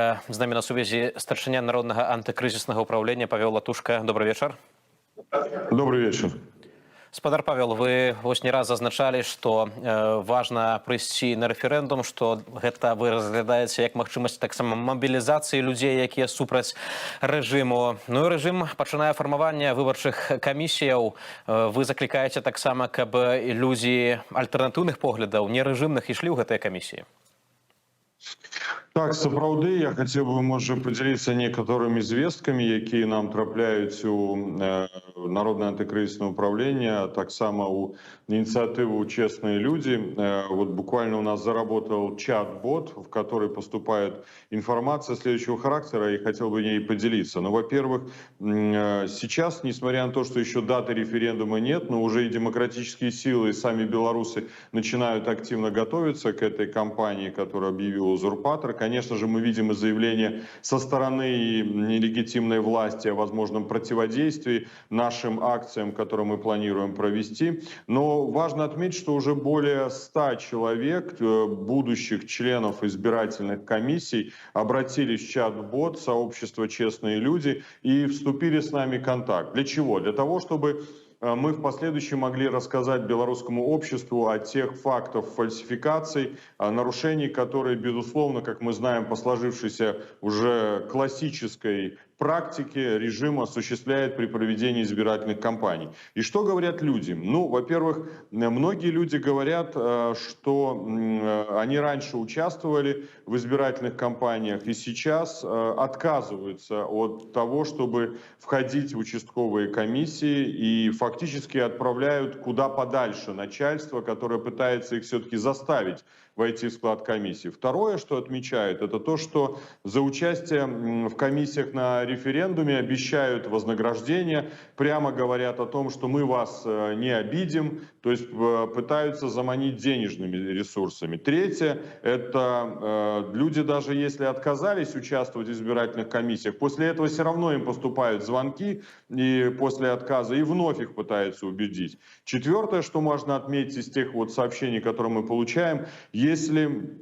З намі на сувязі старшыня Народнага антыкрызіснага ўпраўлення Павел Латушка. Добры вечар. Добрый вечер. Спадар Павел, вы вось не раз зазначалі, што важна прыйсці на рэферэндум, што гэта вы разглядаеце як магчымасць таксама мабілізацыі людзей, якія супраць рэжыму. Ну і рэжым пачынае фармаванне выбарчых камісіяў. Вы заклікаеце таксама, каб людзі альтэрнатыўных поглядаў, нерэжымных, ішлі ў гэтыя камісіі. Так, сапраўды, я хацеў бы, можа, падзяліцца некаторымі звесткамі, якія нам трапляюць у Народнае антыкрызіснае ўпраўленне, таксама у ініцыятыву «Честные люди». Вот буквально у нас заработал чат-бот, в который поступает информация следующего характера, и хотел бы ей поделиться. Ну, во-первых, сейчас, несмотря на то, что еще даты референдума нет, но уже и демократические силы, и сами белорусы начинают активно готовиться к этой кампании, которую объявил узурпатор. Конечно же, мы видим и заявление со стороны нелегитимной власти о возможном противодействии нашим акциям, которые мы планируем провести. Но важно отметить, что уже более 100 человек, будущих членов избирательных комиссий, обратились в чат-бот сообщества «Честные люди» и вступили с нами в контакт. Для чего? Для того, чтобы мы в последующем могли рассказать белорусскому обществу о тех фактах фальсификаций, нарушений, которые, безусловно, как мы знаем, по сложившейся уже классической практике режим осуществляет при проведении избирательных кампаний. И что говорят люди? Ну, во-первых, многие люди говорят, что они раньше участвовали в избирательных кампаниях и сейчас отказываются от того, чтобы входить в участковые комиссии, и фактически отправляют куда подальше начальство, которое пытается их все-таки заставить войти в склад комиссии. Второе, что отмечают, это то, что за участие в комиссиях на референдуме обещают вознаграждение, прямо говорят о том, что мы вас не обидим, то есть пытаются заманить денежными ресурсами. Третье, это люди, даже если отказались участвовать в избирательных комиссиях, после этого все равно им поступают звонки и после отказа, и вновь их пытаются убедить. Четвертое, что можно отметить из тех вот сообщений, которые мы получаем: если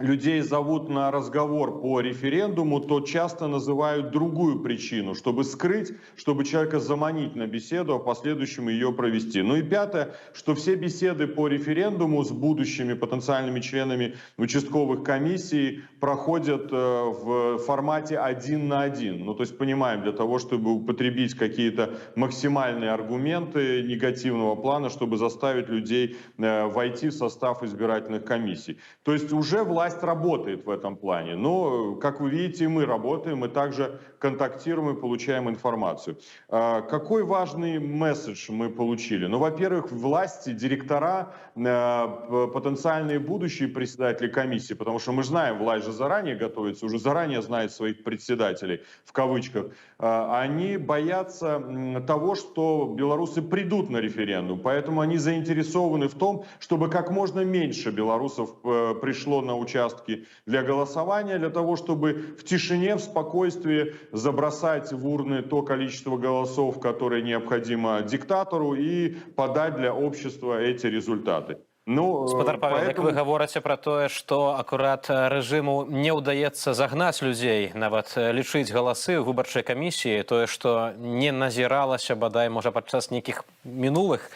людей зовут на разговор по референдуму, то часто называют другую причину, чтобы скрыть, чтобы человека заманить на беседу, а в последующем ее провести. Ну и пятое, что все беседы по референдуму с будущими потенциальными членами участковых комиссий проходят в формате один на один. Ну, то есть понимаем, для того, чтобы употребить какие-то максимальные аргументы негативного плана, чтобы заставить людей войти в состав избирательных комиссий. То есть уже власть работает в этом плане. Но, как вы видите, мы работаем, мы также контактируем и получаем информацию. Какой важный месседж мы получили? Ну, во-первых, власти, директора, потенциальные будущие председатели комиссии, потому что мы знаем, власть же заранее готовится, уже заранее знает своих председателей, в кавычках, они боятся того, что белорусы придут на референдум, поэтому они заинтересованы в том, чтобы как можно меньше белорусов пришло на участки для голосования, для того, чтобы в тишине, в спокойствии забросать в урны то количество голосов, которое необходимо диктатору, и подать для общества эти результаты. Ну, Спадар Павел, як поэтому вы гаворыце пра тое, што акурат рэжыму не ўдаецца загнаць людзей, нават лічыць галасы ў выбарчай камісіі, тое, што не назіралася бадай можа падчас нейкіх мінулых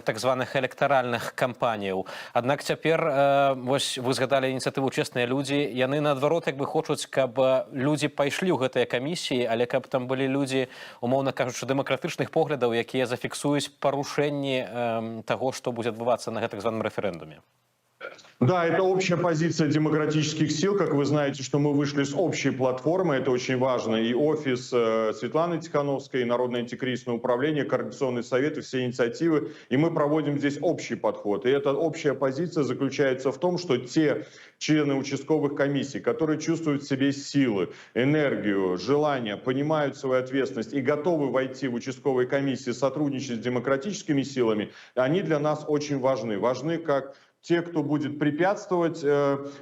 так званых электаральных кампаніяў. Аднак цяпер вось вы згадалі ініцыятыву «Честные людзі», яны наадварот як бы хочуць, каб людзі пайшлі ў гэтыя камісіі, але каб там былі людзі, умоўна кажучы, дэмакратычных поглядаў, якія зафіксуюць парушэнні таго, што будзе адбывацца на гэтак званым рэферэндуме. Да, это общая позиция демократических сил. Как вы знаете, что мы вышли с общей платформы, это очень важно. И офис Светланы Тихановской, и Народное антикризисное управление, Координационный совет и все инициативы. И мы проводим здесь общий подход. И эта общая позиция заключается в том, что те члены участковых комиссий, которые чувствуют в себе силы, энергию, желание, понимают свою ответственность и готовы войти в участковые комиссии, сотрудничать с демократическими силами, они для нас очень важны. Важны как Те, кто будет препятствовать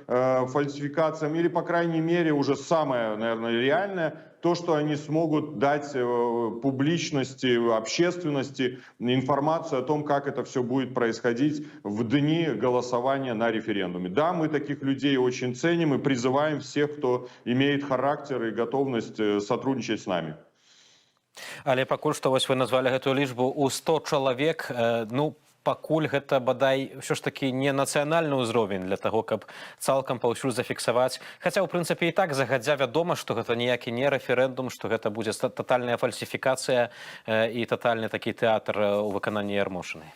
фальсификациям, или, по крайней мере, уже самое, наверное, реальное, то, что они смогут дать публичности, общественности информацию о том, как это все будет происходить в дни голосования на референдуме. Да, мы таких людей очень ценим и призываем всех, кто имеет характер и готовность сотрудничать с нами. Але пакуль што вось вы назвалі гэтую лічбу ў 100 чалавек, ну, пакуль гэта бадай ўсё ж такі не нацыянальны ўзровень для таго, каб цалкам паўсюль зафіксаваць. Хаця, ў прынцыпе, і так загадзя вядома, што гэта ніякі не рэферэндум, што гэта будзе татальная фальсіфікацыя і татальны такі тэатр у выкананні Ярмошынай.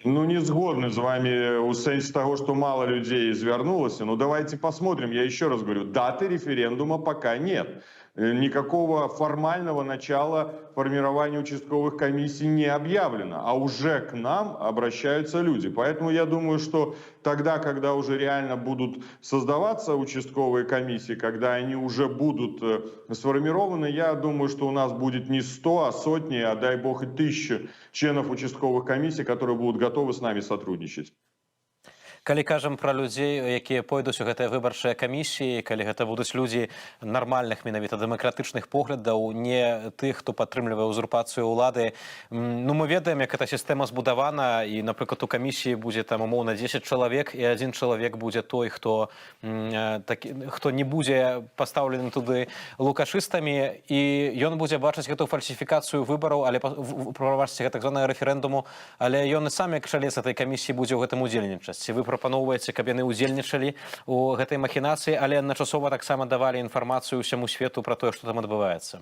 Ну, не згодны з вами у сэнсе того, что мало людей звярнулася. Ну, давайте посмотрим. Я еще раз говорю, даты референдума пока нет. Никакого формального начала формирования участковых комиссий не объявлено, а уже к нам обращаются люди. Поэтому я думаю, что тогда, когда уже реально будут создаваться участковые комиссии, когда они уже будут сформированы, я думаю, что у нас будет не 100, а сотни, а дай бог и тысячи членов участковых комиссий, которые будут готовы с нами сотрудничать. Калі кажам пра людзей, якія пойдуць у гэтыя выбарчыя камісіі, калі гэта будуць людзі нармальных, менавіта дэмакратычных поглядаў, не тых, хто падтрымлівае узурпацыю ўлады, ну, мы ведаем, як эта сістэма збудавана, і, напрыклад, у камісіі будзе там умоўна 10 чалавек, і адзін чалавек будзе той, хто такі, хто не будзе пастаўлены туды лукашыстамі, і ён будзе бачыць гэту фальсіфікацыю выбараў, але прабачце, гэтак званага рэферэндуму, але ён і сам як чалец этой камісіі будзе ў гэтым удзельнічаць. Ці вы прапаноўваеце, каб яны ўдзельнічалі у гэтай махінацыі, але адначасова таксама давалі інфармацыю ўсяму свету пра тое, што там адбываецца?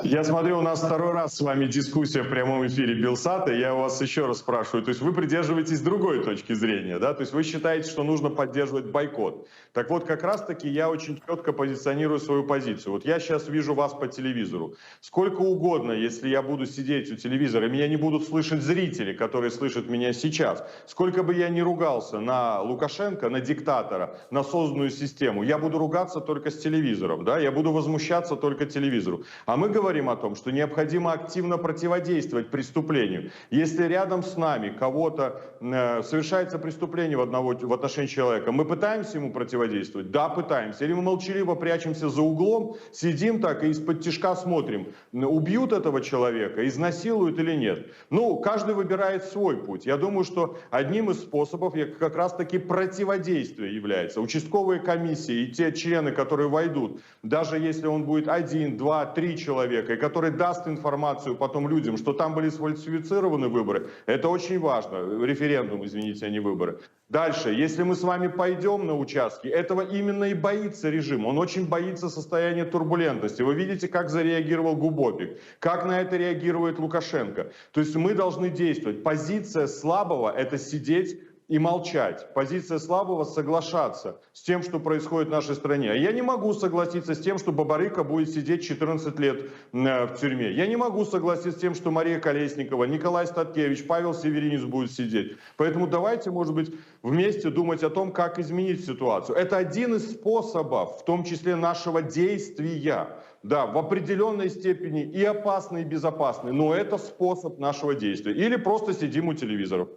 Я смотрю, у нас второй раз с вами дискуссия в прямом эфире Белсата. Я у вас еще раз спрашиваю, то есть вы придерживаетесь другой точки зрения, да? То есть вы считаете, что нужно поддерживать бойкот. Так вот, как раз-таки я очень четко позиционирую свою позицию. Вот я сейчас вижу вас по телевизору. Сколько угодно, если я буду сидеть у телевизора, меня не будут слышать зрители, которые слышат меня сейчас. Сколько бы я ни ругался на Лукашенко, на диктатора, на созданную систему, я буду ругаться только с телевизором, да? Я буду возмущаться только телевизору. А мы говорим о том, что необходимо активно противодействовать преступлению. Если рядом с нами кого-то совершается преступление в отношении человека, мы пытаемся ему противодействовать? Да, пытаемся. Или мы молчаливо прячемся за углом, сидим так и исподтишка смотрим, убьют этого человека, изнасилуют или нет. Ну, каждый выбирает свой путь. Я думаю, что одним из способов как раз-таки противодействие является. Участковые комиссии и те члены, которые войдут, даже если он будет один, два, три человека, и который даст информацию потом людям, что там были сфальсифицированы выборы, это очень важно. Референдум, извините, а не выборы. Дальше, если мы с вами пойдем на участки, этого именно и боится режим. Он очень боится состояния турбулентности. Вы видите, как зареагировал Губопик, как на это реагирует Лукашенко. То есть мы должны действовать. Позиция слабого – это сидеть и молчать. Позиция слабого – соглашаться с тем, что происходит в нашей стране. А я не могу согласиться с тем, что Бабарыка будет сидеть 14 лет в тюрьме. Я не могу согласиться с тем, что Мария Колесникова, Николай Статкевич, Павел Северинец будут сидеть. Поэтому давайте, может быть, вместе думать о том, как изменить ситуацию. Это один из способов, в том числе нашего действия. Да, в определенной степени и опасный, и безопасный, но это способ нашего действия. Или просто сидим у телевизоров.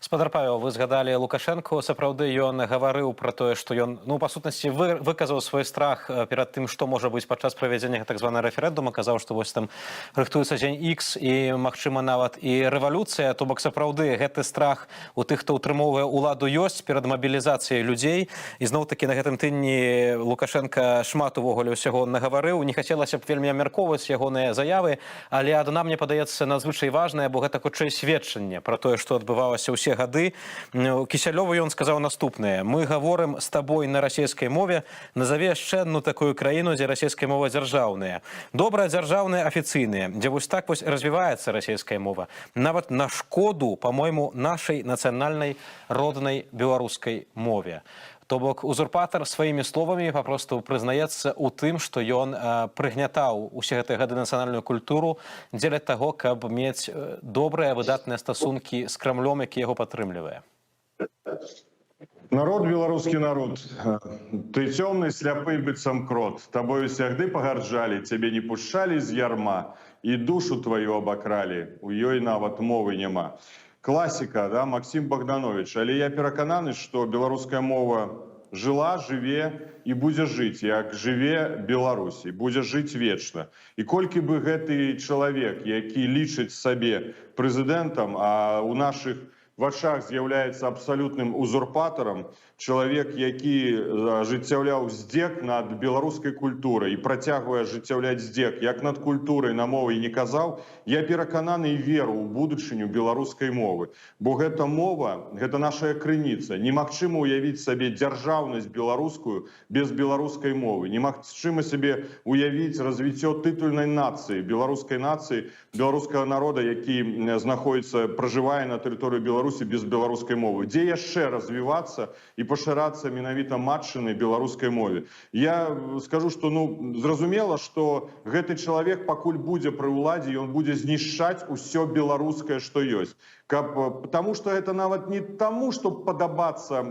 Спадар Павел, вы згадалі Лукашэнку. Сапраўды, ён гаварыў пра тое, што ён, ну, па сутнасці, выказаў свой страх перад тым, што можа быць падчас правядзення так званага рэферэндума, казаў, што вось там рыхтуецца дзень X і, магчыма, нават і рэвалюцыя. То бок сапраўды гэты страх у тых, хто ўтрымоўвае ўладу, ёсць перад мабілізацыяй людзей. І зноў-такі на гэтым тыдні Лукашэнка шмат увогуле ўсяго нагаварыў. Не хацелася б вельмі абмяркоўваць ягоныя заявы, але адна, мне падаецца, надзвычай важная, бо гэта хутчэй сведчанне пра тое, што адбывалася ўсе гады. Кісялёву ён сказаў наступнае: «Мы гаворым з табой на расійскай мове, назаві яшчэ одну такую краіну, дзе расійская мова дзяржаўная. Добра, дзяржаўная афіцыйная, дзе вось так вось развіваецца расійская мова. Нават на шкоду, по-мойму, нашай нацыянальнай роднай беларускай мове». То бок узурпатар сваімі словамі папросту прызнаецца ў тым, што ён прыгнятаў усе гэтыя гады нацыянальную культуру дзеля таго, каб мець добрыя, выдатныя стасункі з Крамлём, які яго падтрымлівае. Народ, беларускі народ, ты цёмны, сляпы, быццам крот. Табою сягды пагарджалі, цябе не пушчалі з ярма і душу тваю абакралі, у ёй нават мовы няма. Класіка, да, Максім Багдановіч. Але я перакананы, што беларуская мова жыла, жыве і будзе жыць, як жыве Беларусь, і будзе жыць вечна. І колькі бы гэты чалавек, які лічыць сабе прэзідэнтам, а ў нашых вачах з'яўляецца абсалютным узурпатарам, чалавек, які ажыццяўляў здзек над беларускай культурай і працягвае ажыццяўляць здзек як над культурай, на мовай не казаў, я перакананы і веру ў будучыню беларускай мовы. Бо гэта мова, гэта наша крыніца. Немагчыма ўявіць сабе дзяржаўнасць беларускую без беларускай мовы. Немагчыма сабе уявіць развіццё тытульнай нацыі, беларускай нацыі, беларускага народа, які знаходіцца, пражывае на тэрыторыі Беларусі, без беларускай мовы. Дзе яшчэ развівацца і пашырацца менавіта матчынай беларускай мове? Я скажу, што, ну, зразумела, што гэты чалавек, пакуль будзе пры ўладзе, ён будзе знішчаць усё беларускае, што ёсць. Потому что это нават не таму, што падабацца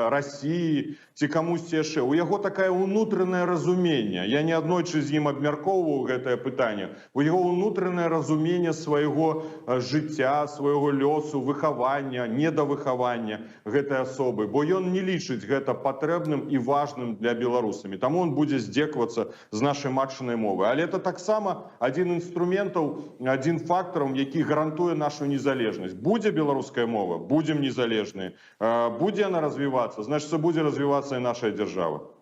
Расіі ці камусьці яшчэ. У яго такое ўнутранае разуменне. Я не аднойчы з ім абмяркоўваў гэтае пытанне. У яго ўнутранае разуменне свайго жыцця, свайго лёсу, выхавання, недавыхавання гэтай асобы, бо ён не лічыць гэта патрэбным і важным для беларусамі. Таму он будзе здзекавацца з нашай матчынай мовы. Але это таксама адзін інструментаў, адзін фактарам, які гарантуе нашу незалежнасць. Будзе беларуская мова, будзем незалежныя. Будзе яна развівацца, значит, будзе развівацца і наша дзяржава.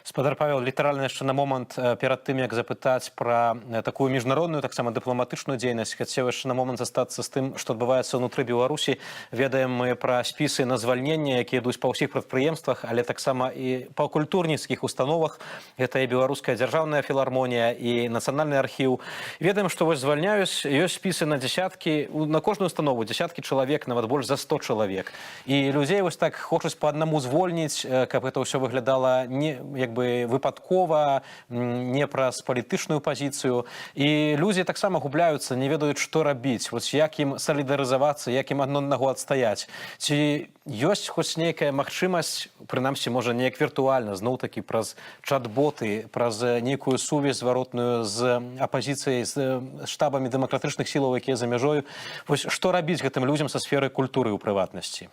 Спадар Павел, літаральна яшчэ на момант перад тым, як запытаць пра такую міжнародную таксама дыпламатычную дзейнасць, хацеў яшчэ на момант застацца з тым, што адбываецца ўнутры Беларусі. Ведаем мы пра спісы на звальненне, якія ідуць па ўсіх прадпрыемствах, але таксама і па культурніцкіх установах. Гэта і Беларуская дзяржаўная філармонія, і Нацыянальны архіў. Ведаем, што вось звальняюць, ёсць спісы на дзесяткі, на кожную установу дзесяткі чалавек, нават больш за 100 чалавек. І людзей вось так хочуць па аднаму звольніць, каб гэта ўсё выглядала не як бы выпадкова, не праз палітычную пазіцыю. І людзі таксама губляюцца, не ведаюць, што рабіць, вось як ім салідарызавацца, як ім адно аднаго адстаяць. Ці ёсць хоць нейкая магчымасць, прынамсі, можа, неяк віртуальна, зноў такі праз чат-боты, праз нейкую сувязь зваротную з апазіцыяй, з штабамі дэмакратычных сілаў, якія за мяжою, вось што рабіць гэтым людзям са сферы культуры ў прыватнасці?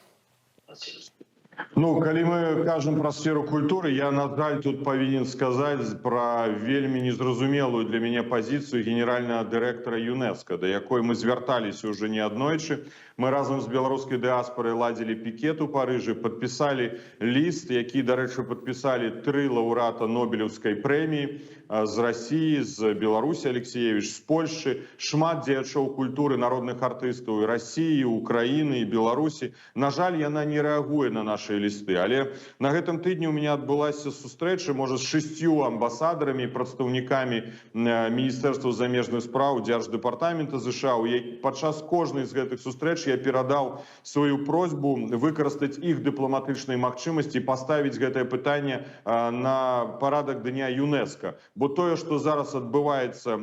Ну, калі мы кажам пра сферу культуры, я, на жаль, тут павінен сказаць пра вельмі незразумелую для мяне пазіцыю генеральнага дырэктара ЮНЕСКО, да якой мы звярталіся ўжо неаднойчы. Мы разам з беларускай дыаспорай ладзілі пікет у Парыжы, падпісалі ліст, які, дарэчы, падпісалі тры лаўрэата Нобелеўскай прэміі з Расіі, з Беларусі Алексіевіч, з Польшчы, шмат дзеячоў культуры, народных артыстаў і Расіі, Украіны і Беларусі. На жаль, яна не рэагуе на нашыя лісты. Але на гэтым тыдні у меня адбылася сустрэча, можа, з шасцю амбасадарамі і прадстаўнікамі міністэрства замежных спраў, Дзярждэпартамента ЗША. Падчас кожнай з гэтых сустрэч я перадаў сваю просьбу выкарыстаць іх дыпламатычныя магчымасці, паставіць гэтае пытанне на парадак дня ЮНЕСКО. Бо тое, што зараз адбываецца,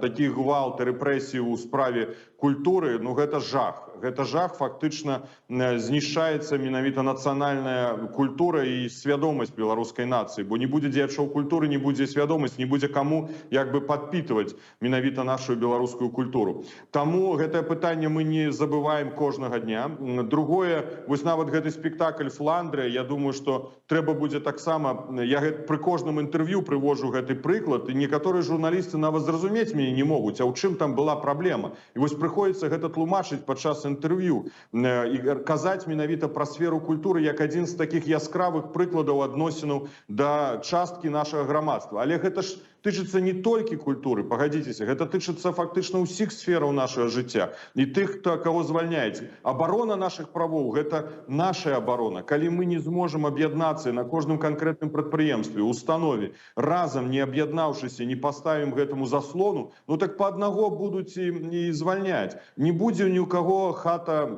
такі гвалт, рэпрэсіі ў справе культуры, ну, гэта жах. Гэта жах, фактычна знішчаецца менавіта нацыянальная культура і свядомасць беларускай нацыі, бо не будзе дзеячоў культуры, не будзе свядомасць, не будзе каму як бы падпітваць менавіта нашу беларускую культуру. Таму гэтае пытанне мы не забываем кожнага дня. Другое, вось нават гэты спектакль «Фландрыя», я думаю, што трэба будзе таксама, я пры кожным інтэрв'ю прывожу гэты прыклад, і некаторыя журналісты нават зразумець мяне не могуць, а ў чым там была праблема. І вось прыходзіцца гэта тлумачыць падчас інтэрв'ю і казаць менавіта пра сферу культуры як адзін з такіх яскравых прыкладаў адносінаў да часткі нашага грамадства. Але гэта ж тычыцца не толькі культуры, пагадзіцеся, гэта тычыцца фактычна ўсіх сфераў нашага жыцця і тых, хто каго звальняеце. Абарона нашых правоў — гэта наша абарона. Калі мы не зможам аб'яднацца на кожным канкрэтным прадпрыемстве, установе, разам не аб'яднаўшыся, не паставім гэтаму заслону, ну так па аднаго будуць і звальняць. Не будзе ні ў каго хата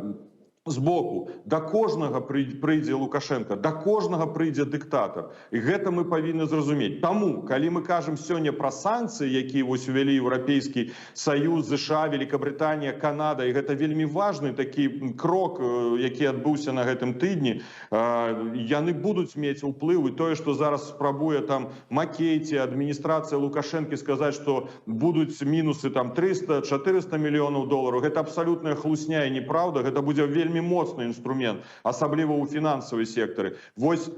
Збоку да кожнага прыйдзе Лукашенко, да кожнага прыйдзе дыктатар, і гэта мы павінны зразумець. Таму, калі мы кажам сёння пра санкцыі, якія вось увялі Еўрапейскі Саюз, ЗША, Великабрытанія, Канада, і гэта вельмі важны такі крок, які адбыўся на гэтым тыдні, яны будуць мець уплыў. І тое, што зараз спрабуе там Макейці, адміністрацыя Лукашэнкі, сказаць, што будуць мінусы там 300 400 мільёнаў долараў, гэта абсалютная хлусня і неправда. Гэта будзе вельмі моцны інструмент, асабліва ў фінансавай сектары. Вось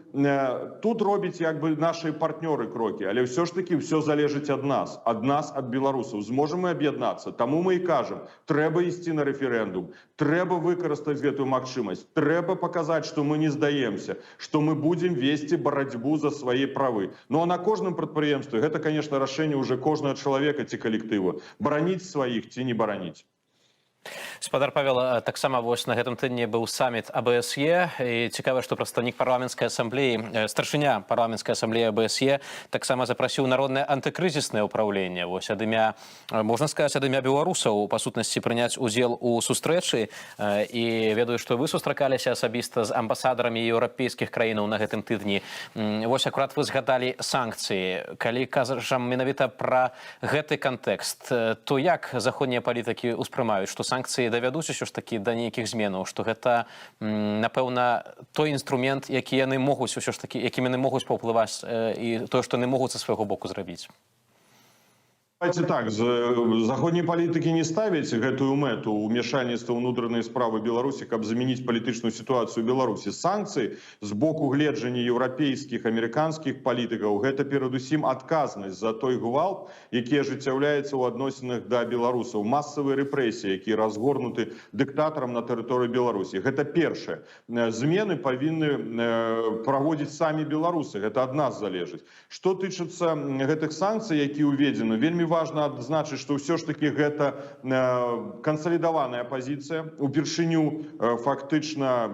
тут робіць як бы наши партнёры крокі, але ўсё ж таки все залежыць ад нас, ад нас, ад беларусаў, зможам мы аб'яднацца. Таму мы і кажам: трэба ісці на рэферэндум, трэба выкарыстаць гэтую магчымасць, трэба паказаць, што мы не здаемся, што мы будзем весці барацьбу за свае правы. Ну а на кожным прадпрыемстве гэта, конечно, рашэнне уже кожнага чалавека ці калектыва: бараніць сваіх ці не бараніць. Спадар Павел, таксама вось на гэтым тыдні быў саміт АБСЕ, і цікава, што прадстаўнік парламенцкай асамблеі, старшыня парламенцкай асамблеі АБСЕ таксама запрасіў Народнае антыкрызіснае ўпраўленне вось ад імя, можна сказаць, ад імя беларусаў, па сутнасці, прыняць удзел у сустрэчы. І ведаю, што вы сустракаліся асабіста з амбасадарамі еўрапейскіх краінаў на гэтым тыдні. Вось акурат вы згадалі санкцыі. Калі кажам менавіта пра гэты кантэкст, то як заходнія палітыкі ўспрымаюць, што санкцыі давядуць усё ж такі да нейкіх зменаў, што гэта, напэўна, той інструмент, які яны могуць усё ж такі, якім яны могуць паўплываць, і тое, што яны могуць са свайго боку зрабіць? Давайте так, заходнія палітыкі не ставяць гэтую мэту ўмяшальніцтва ўнутранай справы Беларусі, каб замяніць палітычную сітуацыю Беларусі. Санкцыі з боку гледжання еўрапейскіх, амерыканскіх палітыкаў — гэта перадусім адказнасць за той гвалт, які ажыццяўляецца ў адносінах да беларусаў, масавыя рэпрэсіі, якія разгорнуты дыктатарам на тэрыторыі Беларусі. Гэта першае. Змены павінны праводзіць самі беларусы, гэта ад нас залежыць. Што тычыцца гэтых санкцый, якія ўведзены, вельмі важна адзначыць, што ўсё ж таки гэта кансалідаваная пазіцыя. Упершыню фактычна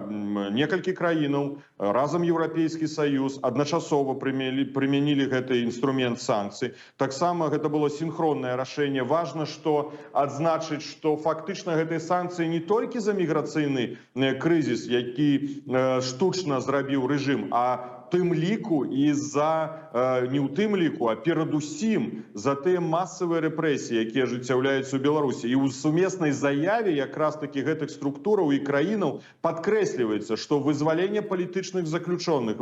некалькі краінаў разам, Еўрапейскі Саюз, адначасова прымянілі гэты інструмент санкцый. Таксама гэта было синхроннае рашэнне. Важна што адзначыць, што фактычна гэтыя санкцыі не толькі за міграцыйны крызіс, які штучна зрабіў рэжым, а тым ліку і за не ў тым ліку, а перадусім за тыя масавыя рэпрэсіі, якія ажыццяўляюцца ў Беларусі. І ў сумеснай заяве якраз таки гэтых структураў і краінаў падкрэсліваецца, што вызваленне палітычных заключённых,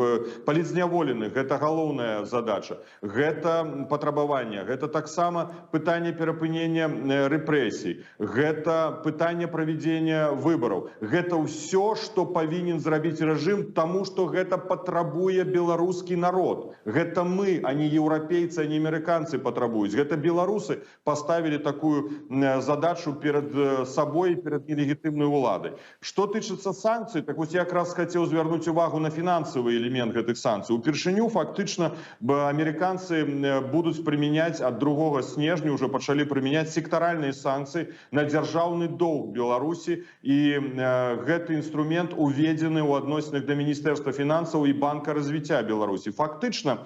палітзняволеных — гэта галоўная задача, гэта патрабаванне, гэта таксама пытанне перапынення рэпрэсій, гэта пытанне правядзення выбараў. Гэта ўсё, што павінен зрабіць рэжым, таму што гэта патрабуе беларускі народ. Гэта мы, а не еўрапейцы, а не амерыканцы патрабуюць. Гэта беларусы паставілі такую задачу перад сабой, перад нелегітымнай уладай. Што тычыцца санкцый, так вось я якраз хацеў звярнуць увагу на фінансавы элемент гэтых санкцый. Упершыню фактычна амерыканцы будуць прымяняць ад 2 снежня, уже пачалі прымяняць сектаральныя санкцыі на дзяржаўны доўг Беларусі, і гэты інструмент уведзены ў адносінах да Міністэрства фінансаў і Банка развіцця Беларусі. Фактычна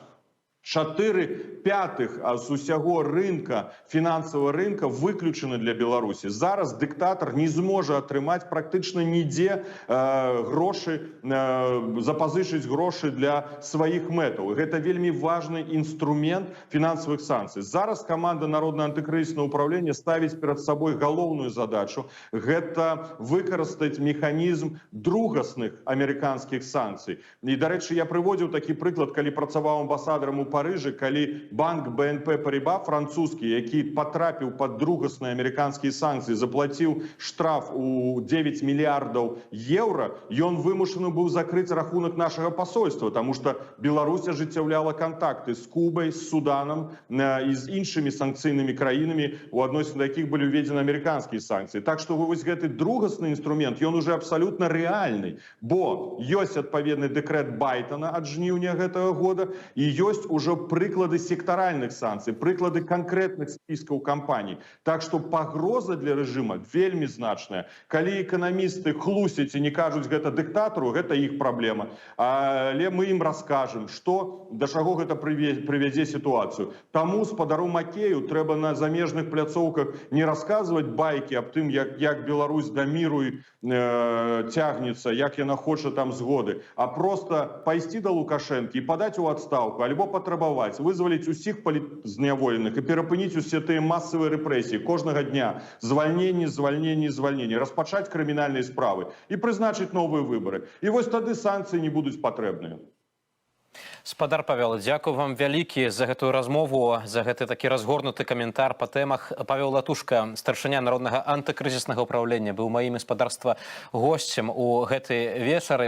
4/5 з усяго рынка, фінансавага рынка, выключаны для Беларусі. Зараз дыктатар не зможа атрымаць практычна нідзе грошы, запазычыць грошы для сваіх мэтаў. Гэта вельмі важны інструмент фінансавых санкцый. Зараз каманда Народнага антыкрызіснага ўпраўлення ставіць перад сабой галоўную задачу — гэта выкарыстаць механізм другасных амерыканскіх санкцый. І, дарэчы, я прыводзіў такі прыклад, калі працаваў амбасадарам у Парыжы, калі банк БНП Парыба французскі, які патрапіў пад другасныя амерыканскія санкцыі, заплаціў штраф у 9 мільярдаў еўра, ён вымушаны быў закрыць рахунак нашага пасольства, таму што Беларусь ажыццяўляла кантакты з Кубай, з Суданам і з іншымі санкцыйнымі краінамі, у адносін да якіх былі ўведзены амерыканскія санкцыі. Так што вось гэты другасны інструмент, ён уже абсалютна рэальны, бо ёсць адпаведны дэкрэт Байдена ад жніўня гэтага года і ёсць ўжо прыклады сектаральных санкцый, прыклады канкрэтных спіскаў кампаній. Так што пагроза для рэжыма вельмі значная. Калі эканамісты хлусяць і не кажуць гэта дыктатару, гэта іх праблема. Але мы ім раскажам, што да чаго гэта прывядзе сітуацыю. Таму спадару Макею трэба на замежных пляцоўках не расказваць байкі аб тым, як Беларусь да міру цягнецца, як яна хоча там згоды, а просто пайсці да Лукашэнкі і падаць у адстаўку альбо патрабаваць вызваліць усіх палітзняволеных і перапыніць усе тыя масавыя рэпрэсіі: кожнага дня звальненні, звальненні, звальненні, распачаць крымінальныя справы і прызначыць новыя выбары. І вось тады санкцыі не будуць патрэбныя. Спадар Павел, дзякую вам вялікі за гэтую размову, за гэты такі разгорнуты каментар па тэмах. Павел Латушка, старшыня Народнага антыкрызіснага ўпраўлення, быў маім, спадарства, госцем у гэты вечар.